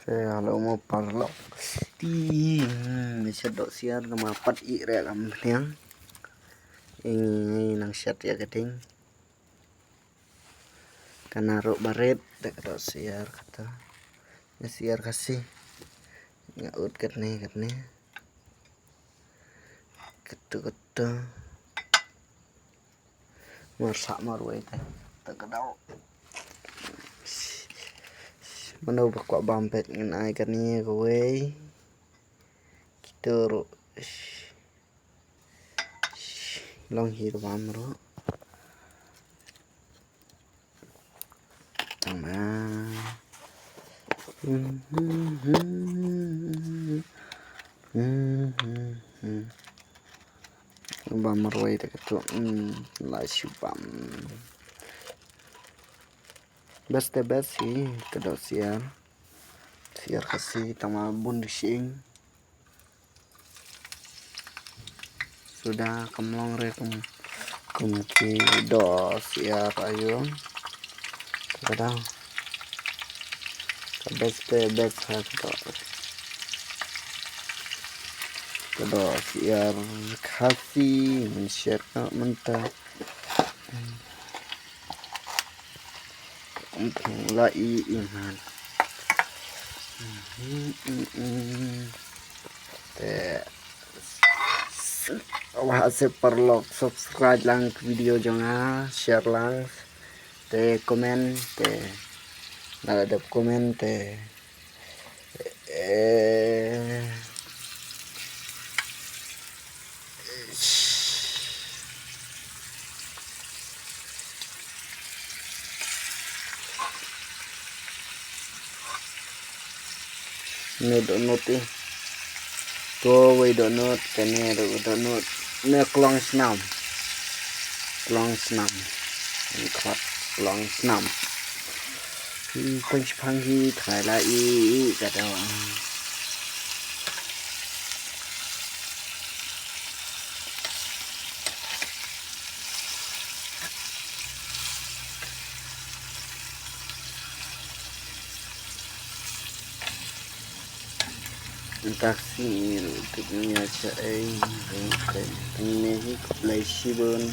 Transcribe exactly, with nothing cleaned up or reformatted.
Te halo mo paralok. Ti, hmm, shet doh siar ka ma pat i re kam niang. Ing nang shet ya ka ding. Kana ro baret da ka doh siar kata. Ni siar Khasi. Nga ut katne katne. Kata kata. Mar sa mar wei te. Ta ka dau. Mano ba kwah bam pet ngan ai kane kawei. Kita ro. Long hi ka bam ro. Tama. Bam marwei te katu. Hmm, la shu bam. Best te best hi ka doh siar. Siar Khasi tama bun di sing. Suda kam long re kum, kum ki doh siar ayo. Ka dang. Ka best te best ha ka doh. Ka doh siar Khasi, men siar ka mynta. Ym pynlait i man. Te, wah, se paralok subscribe lang ka video jong nga, share lang, te comment, te, na la dep comment, te, eh, Ne dohnud i. Ko wei dohnud, kane ruh dohnud. Ne klong snam. Klong snam. Ni khot klong snam. Hi pang shipang hi thai la i, i ka daw. Taxi ni ruh tip nia cha ei, ne hi khublei shibun.